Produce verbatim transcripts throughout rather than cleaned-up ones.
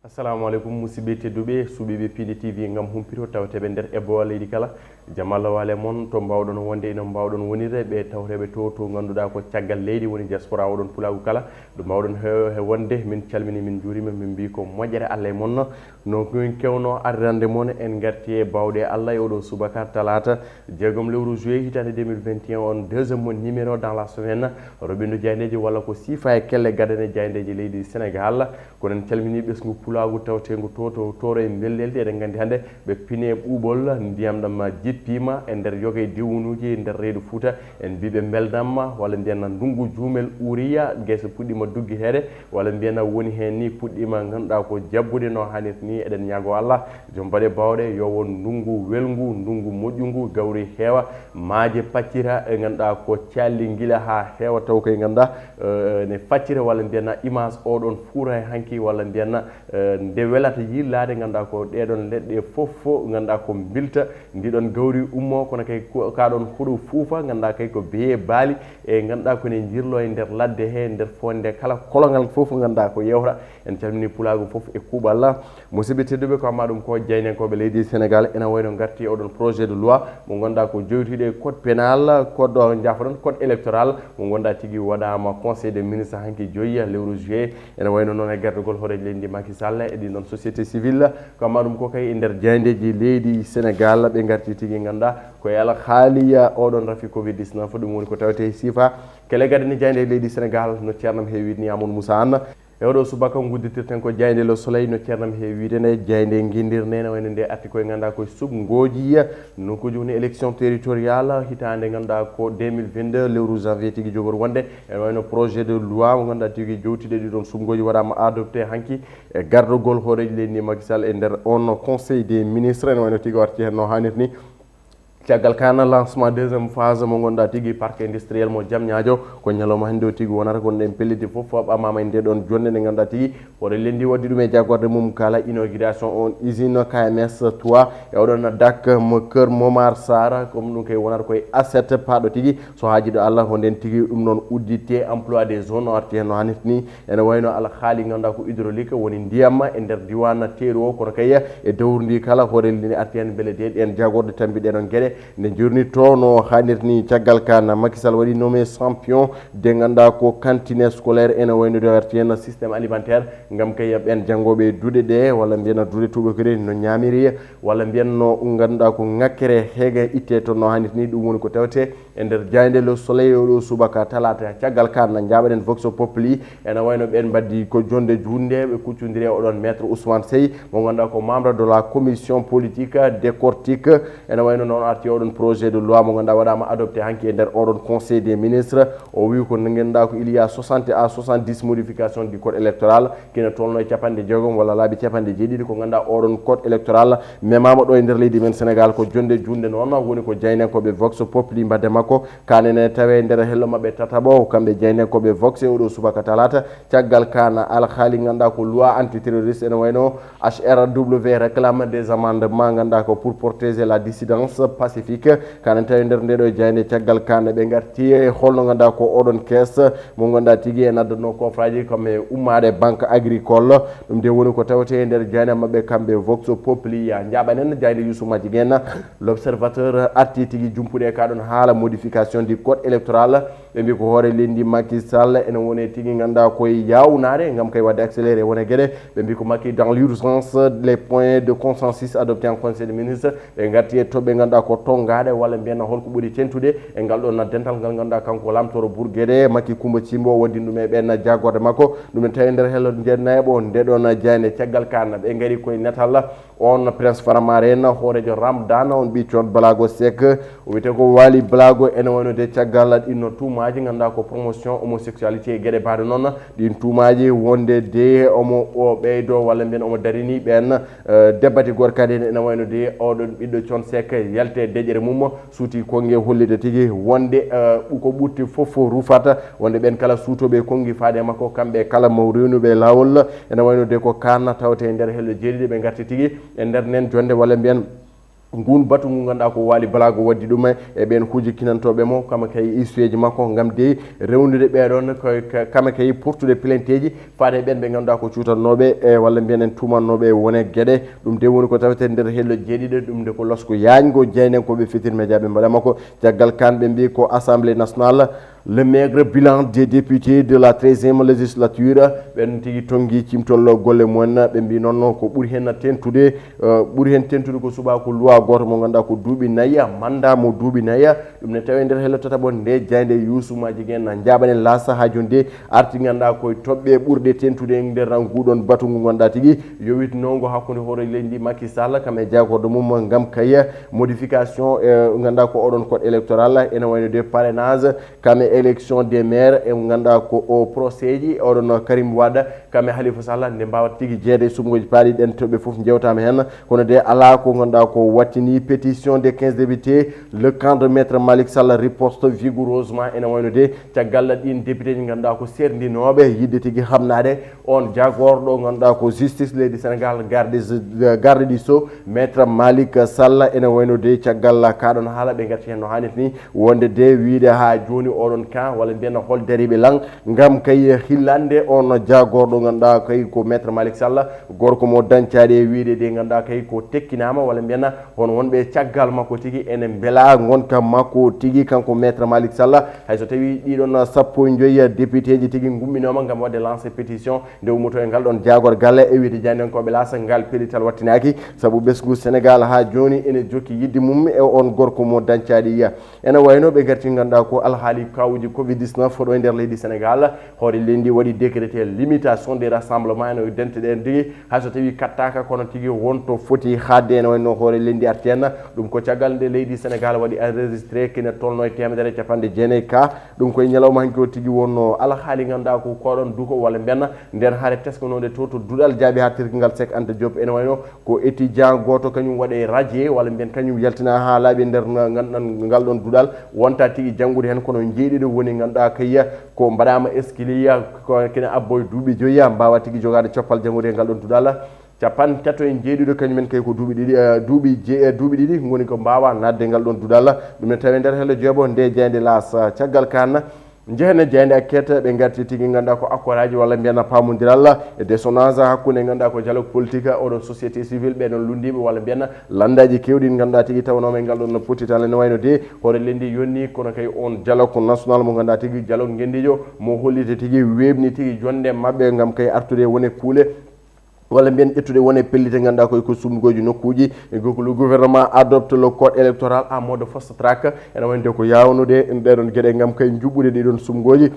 Assalamu aleykum, musidɓe tedduɓe, suɓiiɓe Piindi T V ngam humpito tawteɓe nder ebbo leydi kala. Jam Allah waale mon, to mbawɗon wonde ina mbawɗon wonirde ɓe tawteɓe to, to ngannduɗaa ko caggal leydi woni diaspora oɗon pulaagu kala. Ɗo mbawɗon he, he wonde, min calmini, min njuurima, min mbi ko moƴƴere Allah e mon. No min kewno ardirande mon, en ngarti e bawɗe Allah e oɗo subaka talaata jeegom lewru juillet hitaande deux mille vingt et un, on deuxième numéro dans la semaine, roɓindo jayndeji walla ko siifa e kelle gadane jayndeji leydi Sénégal. Kono en calmini ɓesngu pulaagu tawteengu to, to Tooro e Mbelleldi. Eɗen nganndi hannde ɓe pini e ɓuuɓol, ndiyam ɗam jippima e nder yoga e diwunuuji e nder reedu Fuuta. En mbiɓe mbeldamma, walla mbiyanna ndungu juumel uuriya, gese puɗɗima duggiteede, walla mbiyanna woni heen ni puɗɗima ngannduɗaa ko jabbude no haanirta ni. Eɗen ñaago Allah, joom baɗe bawɗe, yo won ndungu welngu, ndungu moƴƴungu, gawri heewa, maaje paccira, e ngannduɗaa ko calli ngila haa heewa, taw koye ngannduɗaa, eh, ne faccira, walla mbiyanna image oɗon fuura e hanki, walla mbiyanna, eh, nde welata yillaade, ngannduɗaa ko ɗeɗon leɗɗe fof fof, ngannduɗaa ko mbilta, ndiɗon gawri ummo, kono kay ko, kaɗon huɗo fuufa, ngannduɗaa kay ko beye baali, e ngannduɗaa ko ne njirlo e nder ladde he, nder fonde kala kolongal fof, ngannduɗaa ko yewta. En calmini pulaagu fof e kuuɓal. Musidɓe tedduɓe, ko amma ɗum ko jaynenkooɓe leydi Sénégal, ena wayno ngarti oɗon projet de loi mo ngannduɗaa ko jowtiiɗo e code pénal, code, jaafoɗon, code électoral, mo ngannduɗaa tigi waɗaama Conseil des ministres hanki joyi lewru juillet. Ena wayno noon e gardagol hooreejo leydi ndi Macky Sall e ɗin ɗon société civile. Ko amma ɗum ko kay e nder jayndeji leydi Sénégal ɓe ngarti tigi ngannduɗaa ko e alhaaliya oɗon rafi covid dix-neuf, ɗum woni ko tawete e siifa. Kele gadani jaynde leydi Sénégal no ceernam he wiide ni Amadou Moussa Anne. E oɗo subaka ngudditirten ko jaynde Le Soleil, no ceernam he wiide nde jaynde ngindirnde ene wayno nde arti koye ngannduɗaa koye suɓngooji nokkuuji woni élection territoriale hitaande ngannduɗaa ko deux mille vingt-deux lewru janvier tigi jogori wonde. Ene wayno projet de loi mo ngannduɗaa tigi jowtiiɗo ɗiɗon suɓngooji waɗaama adopté hanki e gardagol hooreejo leydi ndi Macky Sall e nder on Conseil des ministres. Ene wayno tigi o arti heen no haanirta ni. Caggal kana lancement deuxième phase mo ngannduɗaa tigi parc industriel mo Diamniadio, ko ñalawma hannde o tigi wonata, kono ɗen pelliti fof ɓamama e nde ɗon jonnde nde ngannduɗaa tigi hooreejo leydi ndi waddi ɗum e jaggorde mum kala inauguration on usine K M S trois e oɗon dak mo Kër Momar Sarr, comme ɗum kay wonata koye aset paaɗo tigi, so haajiɗo Allah, ko nden tigi ɗum noon uddite emploi des zones o arti heen no haanirta ni. Ene wayno alhaali ngannduɗaa ko hydraulique woni ndiyam e nder diwan teeru o, kono kay e dowru ndi kala hooreejo leydi ndi arti heen mbele de ɗen jaggorde tambi ɗen on geɗe nde jurnitto no haanirta ni. Caggal kana Macky Sall waɗi nommé champion de ngannduɗaa ko cantine scolaire, ene wayno de arti heen système alimentaire ngam kay ɓen janngooɓe duɗe ɗe walla mbiyen duɗe tuubakiri no ñaamiri walla mbiyen no ngannduɗaa ko ŋakkere heege itte toon no haanirta ni. Ɗum woni ko tawte e nder jaynde Le Soleil oɗo subaka talaata. Caggal kana njaaɓaɗen Vox Populi, ene wayno ɓen mbaddi ko jonnde juutnde ɓe kuccondiri e oɗon maître Ousmane Seye mo ngannduɗaa ko membre de la commission politique décortique. Ene wayno noon arti oɗon projet de loi mo ngannduɗaa waɗaama adopté hanki e nder oɗon Conseil des ministres. O wi ko ngannduɗaa ko il y a soixante à soixante-dix modifications du code électoral kina tolno e capanɗe jeegom walla laabi capanɗe jeeɗiɗi ko ngannduɗaa oɗon code électoral memaama ɗo e nder leydi men Sénégal. Ko jonnde juutnde noon woni ko jaynenkooɓe Vox Populi mbadde makko. Kana ene tawe nder hello maɓɓe tataɓo, kamɓe jaynenkooɓe Vox e oɗo subaka talaata. Caggal kana alhaali ngannduɗaa ko loi antiterroriste ene wayno H R W réclame des amendements ngannduɗaa ko pour protéger la dissidence pacifique. Kana tawi nder nde ɗo jaynde caggal kana ɓe ngarti e holno ngannduɗaa ko oɗon caisse mo ngannduɗaa tigi en addanno coffre-aji kam e ummaade banque agricole. Ɗum de woni ko tawte e nder jaynde maɓɓe kamɓe Vox Populi. Ya njaaɓanen jaynde Youssouf Madjiguène, L'Observateur arti tigi jumpude ka ɗon haala modification du code électoral. Ɓe mbi ko hooreejo leydi Macky Sall ene woni tigi ngannduɗaa koye yawnaade ngam kay waɗde accéléré wone geɗe. Ɓe mbi ko Macky dans l'urgence, les points de consensus adoptés en conseil des ministres. Ɓe ngarti e toɓɓe ngannduɗaa ko tonngaɗe walla mbiyen holko ɓuri tentude e ngal ɗon dental ngal ngannduɗaa kanko Lam Tooro Bourguédé, Macky Coumba Thimbo o waddini ɗum e ɓen jaggorde makko. Ɗum en tawi nder hello nde nayaɓo nde ɗon jaynde caggal kana ɓe ngari koye natal on Prince Faramaren, hooreejo Ramdan, on ɓiccon Balago Seck, o wiyete ko Waly Balago. Ene wayno de caggal ɗinno tuumaaji ngannduɗaa ko promotion homosexualité e geɗe mbaɗe noon. Ɗin tuumaaji wonde de omo o ɓeydo walla mbiyen omo darini ɓen, eh, debbati gorkade ene wayno de oɗon ɓiɗɗo Con Seck yalte deƴƴere mum suuti konnge hollide tigi wonde, eh, ko ɓurti fof rufata wonde ɓen kala suutooɓe konngi faade makko kamɓe kala mo rewnuɓe laawol. Ene wayno de ko kana tawte e nder hello jeeɗiɗi ɓe ngarti tigi e nder nen jonnde walla mbiyen ngun batu ngu ngannduɗaa ko Waly Balago waddi ɗum e ɓeen huuji kinantooɓe mo, kama kay isuyeeji makko, ngam dey rewnude ɓeeɗoon, ko kama kay portude plainteeji faade e ɓeen ɓe ngannduɗaa ko cuutannooɓe e walla mbiyen en tuumannooɓe wone geɗe. Ɗum de woni ko tawetee nder hello jeeɗiɗo, ɗum de ko losko yaañgo jeynen ko ɓe fitir media ɓe mbaɗa makko. Caggal kan ɓe mbi ko Assemblée nationale, le maigre bilan des députés de la treizième législature, ɓen tigi tonngi cimtol golle mumen. Ɓe mbi noon ko ɓuri heen tentude, eh, ɓuri heen tentude ko subaaku luwa gooto mo ngannduɗaa ko duuɓi nayi, mandat mo duuɓi nayi. Ɗum ne tawi nder hello tataɓo nde jaynde Yuusu Majigen na njaɓanen laasa haa jooni de arti ngannduɗaa koye toɓɓe ɓurɗe tentude e nder nguɗon batu ngu ngannduɗaa tigi yowitnongo hakkunde hoore leydi Macky Sall kam e jaagorɗo mum ngam kay modification e ngannduɗaa ko oɗon code électoral ene wayno de parrainage kam e élection des maires e ngannduɗaa ko o procès ji oɗon Karim Wade kam e Halifa Sall nde mbaawa tigi jeeyde e suɓngooji paaɗi ɗen toɓɓe fof njewtaama heen. Kono de alaa ko ngannduɗaa ko wattini pétition des quinze députés, le camp de maître Malick Sall riposte vigoureusement. Ene wayno de caggal ɗin député ji ngannduɗaa ko serndinooɓe yiɗde tigi hamnaade on jaagorɗo ngannduɗaa ko justice leydi Sénégal, garde, garde du sceau, maître Malick Sall. Ene wayno de caggal kaɗon haala ɓe ngarti heen no haanirta ni, wonde de wiide haa jooni oɗon camp walla mbiyen hol dariiɓe lan ngam kay hillande on jaagorɗo ngannduɗaa kay ko maître Malick Sall, gorko mo dañcaade e wiide de ngannduɗaa kay ko tekkinaama walla mbiyen hono wonɓe caggal makko tigi ene mbela ngonka makko tigi kanko maître Malick Sall. Hay so tawi ɗiɗon sappo e joyi député ji tigi ngumminoma ngam waɗde lancer pétition nde ummoto e ngal ɗon jaagorgal e wiide jaayndiyankooɓe laasa ngal pellital wattinaaki, sabu ɓesngu Sénégal haa jooni ene jokki yiɗde mum e on gorko mo dañcaade yiya. Ene wayno ɓe ngarti ngannduɗaa ko alhaali kawuji covid dix-neuf ɗo e nder leydi Sénégal. Hoore leydi waɗi décrété limitation des rassemblements ene dente ɗen tigi, hay so tawi kattaaka kono tigi wonto foti haadde. Ene wayno hoore leydi arti heen, ɗum ko caggal nde leydi Sénégal waɗi enregistré kene tolno e teemedere e capanɗe jeenayi ka. Ɗum koye ñalawma hanki o tigi wonno alhaali ngannduɗaa ko koɗon duko walla mbiyen nder haare teskanonde to to duɗal jaabi haaɗtirki ngal Cheikh Anta Diop. Ene wayno ko étudiant gooto kañum waɗe radié walla mbiyen kañum yaltina haa laaɓi nder ngal ɗon duɗal, wonta tigi janngude heen kono jeeɗiɗo woni ngannduɗaa kayya ko mbaɗaama eskiliya ko kene abbo e duuɓi joyya mbaawa tigi jogaade coppal janngude e ngal ɗon duɗal. Capanɗe tato e jeeɗiɗo kañum en kay ko duuɓi ɗiɗi, eh, duuɓi je-, eh, duuɓi ɗiɗi ngoni ko mbaawa naatde ngal ɗon duɗal. Ɗum ne tawi nder helle jeebo nde jeyande laas, eh, caggal kan. Njehen e jeyande enquête ɓe ngarti tigi ngannduɗaa ko accord aji walla mbiyen paamondiral e désonnance hakkunde ngannduɗaa ko dialogue politique oɗon société civile ɓe ɗon lunndiiɓe walla mbiyen lanndeeji keewɗi ngannduɗaa tigi tawnoo men ngal ɗon pottital ene wayno de hoore leydi yonni kono kay on dialogue national mo ngannduɗaa tigi dialogue ngenndiijo mo holliti tigi weeɓni tigi jonnde maɓɓe ngam kay artude wone kuule walla mbiyen ƴettude wone pellite ngannduɗaa koye ko sumgooji nokkuuji. E gokku le gouvernement adopte le code électoral en mode fast track. Ene wayno de ko yaawnude ɗeɗon geɗe ngam kay njuɓɓude ɗiɗon sumgooji.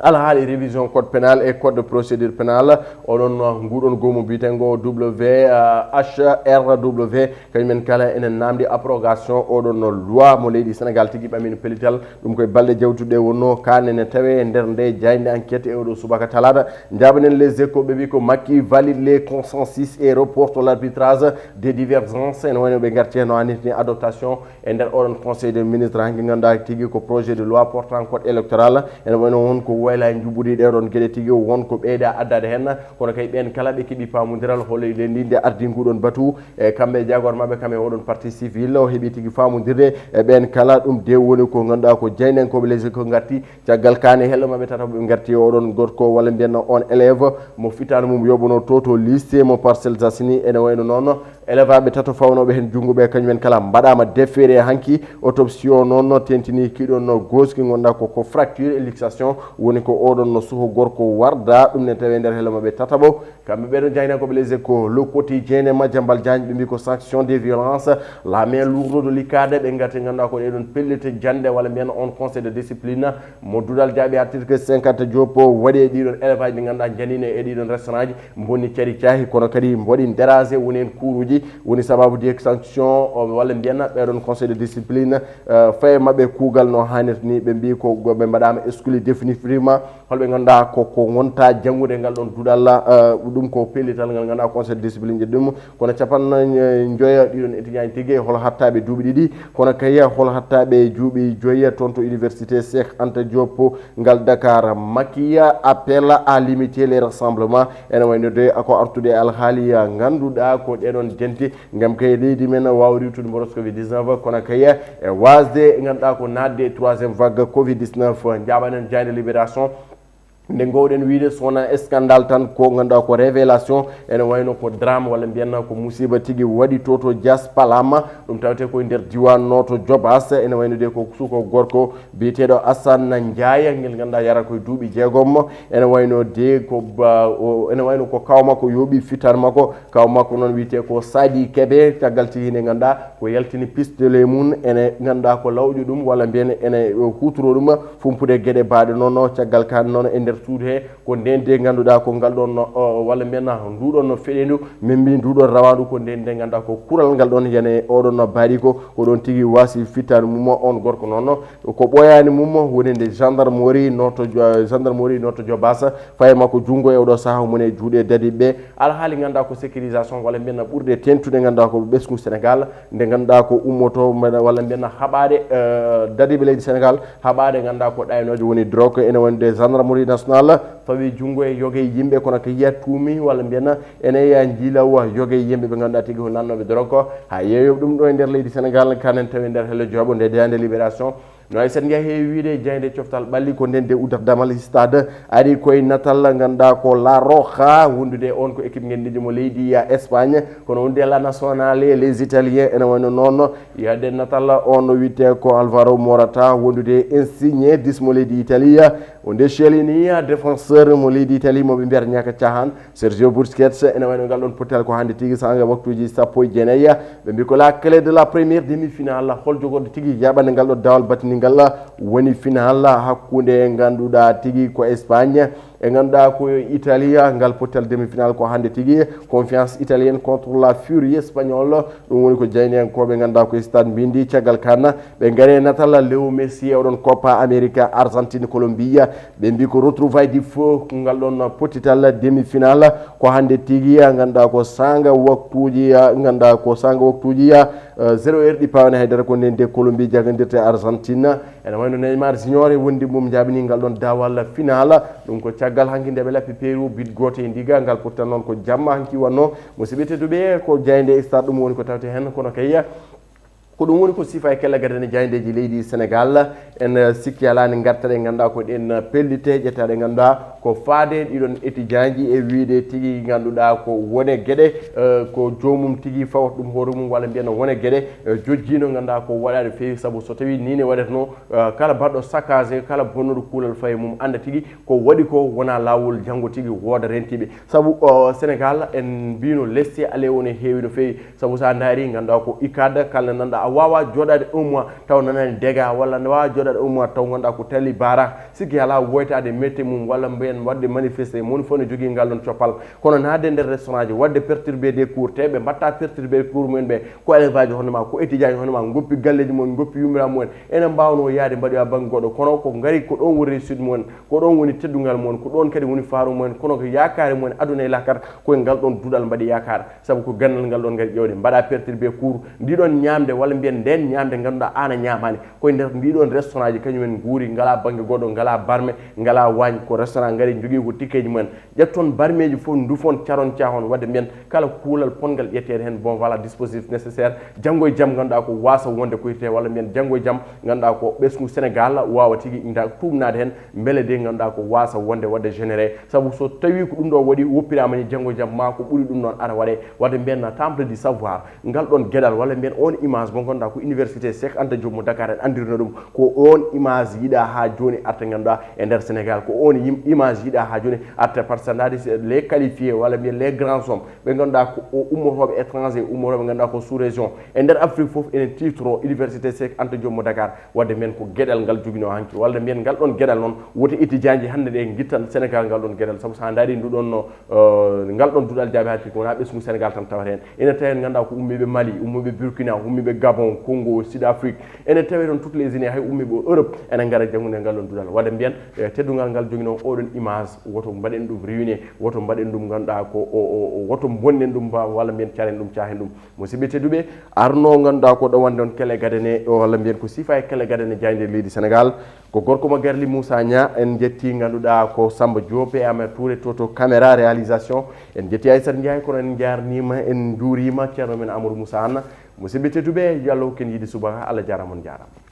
Alhaali révision code pénal e code de procédure pénale, oɗon nguɗon goomu biyetengo W H R W, kañum en kala enen namdi abrogation oɗon loi mo leydi Sénégal tigi ɓamino pellital. Ɗum koye balɗe jawtuɗe wonno ka nene tawe e nder nde jaaynde enquête e oɗo subaka talaata. Njabanen les échos ɓe mbi ko Macky valide les consensus et reporte l'arbitrage des divergences. Ene wayno ɓe ngarti heno anitini adoptation e nder oɗon conseil des ministres hanki ngannduɗaa tigi ko projet de loi portant code électoral. Ene wayno won ko wayla e njuɓɓudi ɗeɗon geɗe tigi won ko ɓeyda addade heen. Kono kay ɓen kala ɓe keɓi paamondiral holo e leydi nde ardi nguɗon batu e kamɓe e jagor maɓɓe kam e oɗon parti civil o heɓi tigi faamondirde e ɓen kala. Ɗum de woni ko ngannduɗaa ko jaynenkooɓe les échos ngarti caggal kaane hello maɓɓe tata ɓe ngarti e oɗon gorko walla mbiyen on élève mo fitaano mum yoɓano to to lycée mo Parcelles Assainies. Ene wayno noon élève aɓe tato fawnooɓe heen junngo ɓe kañum en kala mbaɗaama déféré hanki. Autopsie o noon no tentini kiɗon no gooski ngannduɗaa ko ko fracture et luxation woni ko oɗon no suho gorko warda. Ɗum ne tawi nder hello maɓɓe tataɓo. Kamɓe ɓeɗo jayna ko ɓe les échos le quotidien e majjambal diagne ɓe mbi ko sanction des violences la main lourde de l'icade ɓe ngarti ngannduɗaa ko ɗeɗon pellite jannde walla mbiyen on conseil de discipline mo duɗal jaaɓi article cinquante jopo waɗi e ɗiɗon élève aji ɗi ngannduɗaa janino e ɗiɗon restaurant ji mboni cari caahi kono kadi mboɗi dérangé woni en kuuruji woni sababu de sanction o walla mbiyen ɓeɗon conseil de discipline faye maɓɓe kuugal no hannirta ni ɓe mbi ko ɓe mbaɗama exclu définitivement. Holɓe ngannduɗaa ko ko wonta janngude ngal ɗon duɗal ɗum ko pellital ngal ngannduɗaa conseil de discipline ƴetti ɗum kono capanɗe joya ɗiɗon étudiant tigi hol hattaɓe duuɓi ɗiɗi kono kay hol hattaɓe juuɓi joya toon to université Cheikh Anta Diop ngal Dakar. Makiya appel à limiter les rassemblements ene wayno de ako artude e alhaali ngannduɗaa ko ɗeɗon ngam kay leydi men waawa riiwtude mboros covid dix-neuf, kono kay e waasde ngannduɗaa ko naatde e troisième vague covid dix-neuf. Njaɓanen jaaynde Libération. Nde ngoowɗen wiyde so wonaa scandale tan, ko ngannduɗaa ko révélation, ene wayno ko drame walla mbiyanna ko musiba tigi waɗi to to Dias Palama. Ɗum tawte ko e nder diwan Notto Diobass, ene wayno de ko suko gorko biyeteeɗo Assane Ndiaye, ngel ngannduɗaa yara koye duuɓi jeegom. Ene wayno de ko ba-, o, ene wayno ko kaw makko yooɓi fitan makko. Kaw makko noon wiyetee ko Sadi Kebe, caggal tigi nde ngannduɗaa ko yaltini pistolet mum, ene ngannduɗaa ko lawƴo ɗum walla mbiyen ene hutoro ɗum fumpude geɗe baaɗe noon. Caggal kan noon e nder suudu he, ko nden de ngannduɗaa ko ngal ɗon, o, walla mbiyen nduɗon no feɗendu, min mbi nduɗon rawandu, ko nden de ngannduɗaa ko kural ngal ɗon yene oɗon no baɗi ko, ko ɗon tigi wasi fitan mum on gorko noon. Ko ɓooyaani mum woni nde gendarmerie Notto Jo-, gendarmerie Notto Diobass fayi makko junngo e oɗo sahaa mum e juuɗe dadiɓe. Alhaali ngannduɗaa ko sécurisation walla mbiyen ɓurɗe tentude ngannduɗaa ko ɓesngu Sénégal, nde ngannduɗaa ko ummoto mbeɗa walla mbiyen haɓaade, eh, dadiɓe leydi Sénégal, haɓaade ngannduɗaa ko ɗaynoojo woni drogue, ene woni de gendarmerie nationale fawi junngo e yoge yimɓe, kono ko yiya tuumi walla mbiyen ene ya njiilawa yoge yimɓe ɓe ngannduɗaa tigi ko nannooɓe drogue. Ha yeeyoɓe ɗum ɗo e nder leydi Sénégal, kanen tawi nder Hello Job nde daande Libération. No ay sen njehi e wiide jaaynde coftal ɓalli ko nden de uddata damal stade ari koye natal ngannduɗaa ko La Roja wondude on ko équipe ngendiijo mo leydi ya Espagne, kono wonde La Nacional e les Italiens ene wayno noon yahde natal on no wiyetee ko Alvaro Morata wondude Insigne dix mo leydi Italie. Wonde Chiellini défenseur mo leydi Italie mo ɓe mbiyata ñaaka caahan, Sergio Busquets ene wayno ngal ɗon pottal ko hannde tigi sanga waktuuji sappo e jeenayi. Ɓe mbi ko la clé de la première demi-finale, hol jogorde tigi yaɓande ngal ɗo dawal batini ngal woni finale hakkunde ngannduɗaa tigi ko Espagne e ngannduɗaa ko Italie. Ngal pottal demi-finale ko hannde tigi, Confiance italienne contre la Furie espagnole. Ɗum woni ko jayniyankooɓe ngannduɗaa ko e stade mbindi. Caggal kan ɓe ngari e natal Leo Messi e oɗon Copa America, Argentine, Colombie. Ɓe mbi ko retrouvailles du feu, ngal ɗon pottital demi-finale ko hannde tigi, ngannduɗaa ko sanga waktuuji, ngannduɗaa ko sanga waktuuji, eh, zéro heure ɗi pawaani haydara, ko nden de Colombie jagandirta e Argentine. Ene wayno Neymar Junior e wondi mum jaabini ngal ɗon dawal finale. Ɗum ko caggal hanki nde ɓe lappi Peru but gooto e ndiga. Ngal pottal noon ko jamma hanki wanno. Musidɓe tedduɓe, ko jaaynde e stade ɗum woni ko tawte heen, kono kay ko ɗum woni ko sifa e kella gadane jaayndeeji leydi Sénégal. En, eh, sikki alaa ne ngartaɗe ngannduɗaa ko ɗen pellite ƴettaɗe ngannduɗaa ko faade ɗiɗon étudiantji e wiide tigi ngannduɗaa ko wone geɗe, eh, ko joomum tigi fawata ɗum hoore mum walla mbiyen wone geɗe, eh, jojjiino ngannduɗaa ko waɗaade feewi, sabu so tawii nii ne waɗatnoo, eh, kala baɗɗo saccagé, kala bonnuɗo kuulal fayi mum annda tigi ko waɗi ko wonaa laawol, janngo tigi wooda rentiiɓe. Sabu, o, Sénégal en mbino leste ale wone heewi no feewi. Sabu so a ndaari, ngannduɗaa ko icade, kala nanɗa a waawa jooɗaade un mois taw nanaani dégât, walla ne waawa jooɗaade un mois taw ngannduɗaa ko tali baara, sikki alaa woytaade mette mum, walla mbiyen waɗde manifesté, moni fof ne jogii ngal ɗon coppal. Kono naatde nder restaurant ji, waɗde perturbé des cours, te ɓe mbatta perturbé cours mumen ɓe, ko élève aji hono ma, ko étudiant ji hono ma, ngoppi galleji mumen, ngoppi yummiraaɓe mumen, ene mbaawnoo yahde mbaɗoya bannge goɗɗo, kono ko ngari ko ɗon woni réussite mumen, ko ɗon woni teddungal mumen, ko ɗon kadi woni faaru mumen, kono ko yaakaare mumen aduna e laakara, ko e ngal ɗon duɗal mbaɗi yaakaar. Sabu ko ganndal ngal ɗon ngari ƴeewde, mbaɗa perturbé cours, ndiɗon ñaamde walla mbiyen nden ñaamde ngannduɗaa aan a ñaamaani, ko e nder ndiɗon restaurant ji kañum en nguuri, ngalaa bannge goɗɗo, ngalaa barme, ngalaa waañ, ko restaurant ngari njogii ko tikkeeji mumen. Ƴetton barmeeji fof ndufon, caron caahon, waɗde mbiyen kala kuulal ponngal ƴetteede heen, bon voilà, dispositif nécessaire, janngo e jam ngannduɗaa ko waasa wonde ko hirte walla mbiyen janngo e jam ngannduɗaa ko ɓesngu Sénégal waawa tigi nda-, tuumnaade heen, mbele de ngannduɗaa ko waasa wonde waɗde généré. Sabu so tawii ko ɗum ɗo waɗi, woppiraama ni, janngo e jam ma ko ɓuri ɗum noon ara waɗe. Waɗde mbiyen na temple du savoir, ngal ɗon geɗal walla mbiyen on image mo ngannduɗaa ko université Cheikh Anta Diop mo Dakar en anndirno ɗum, ko on image yiɗaa haa jooni arta ngannduɗaa e nder Sénégal, ko on yim-, image yiɗaa haa jooni arta, par ce que ndaari les qualifiés walla mbiyen les grands hommes ɓe ngannduɗaa ko o ummotooɓe étranger, ummotooɓe ngannduɗaa ko sous région e nder Afrique fof enen titre o université Cheikh Anta Diop mo Dakar. Waɗde mbiyen ko geɗal ngal joginoo hanki, walla mbiyen ngal ɗon geɗal noon, woto étudiant ji hannde ɗe ngittan Sénégal ngal ɗon geɗal, sabu so a ndaari ndu ɗon no, eh, ngal ɗon duɗal jaabi haa tigi ko wonaa ɓesngu Sénégal tan tawata heen. Ina tawi en ngannduɗaa ko ummiiɓe Mali, ummiiɓe Burkina, ummiiɓe Gabon, Congo, Sud Afrique, ene tawe ɗon toutes les unis, hay ummi ɓo Europe, ene ngara janngude ngal ɗon duɗal. Waɗa mbiyan, eh, teddungal ngal jogino oɗon image, woto mbaɗen ɗum réunion, woto mbaɗen ɗum ngannduɗaa ko o, o, o, woto mbonnen ɗum ba, walla mbiyen caren ɗum, caahen ɗum. Musidɓe tedduɓe, arno ngannduɗaa ko ɗo wonde on Kele Gadane, o walla mbiyen ko sifa e Kele Gadane jaaynde leydi Sénégal. Ko gorko mo Garli Moussa Niang, en jetti ngannduɗaa ko Samba Diop e Ahmed Touré to, to caméra réalisation. En jetti Aissata Ndiaye, kono en njaarniima, en njuuriima ceerno men Amadou Moussa Anna. Musidɓe tedduɓe, yo Allah hokku en yiide subaka. Allah jaaraama, on njaaraama.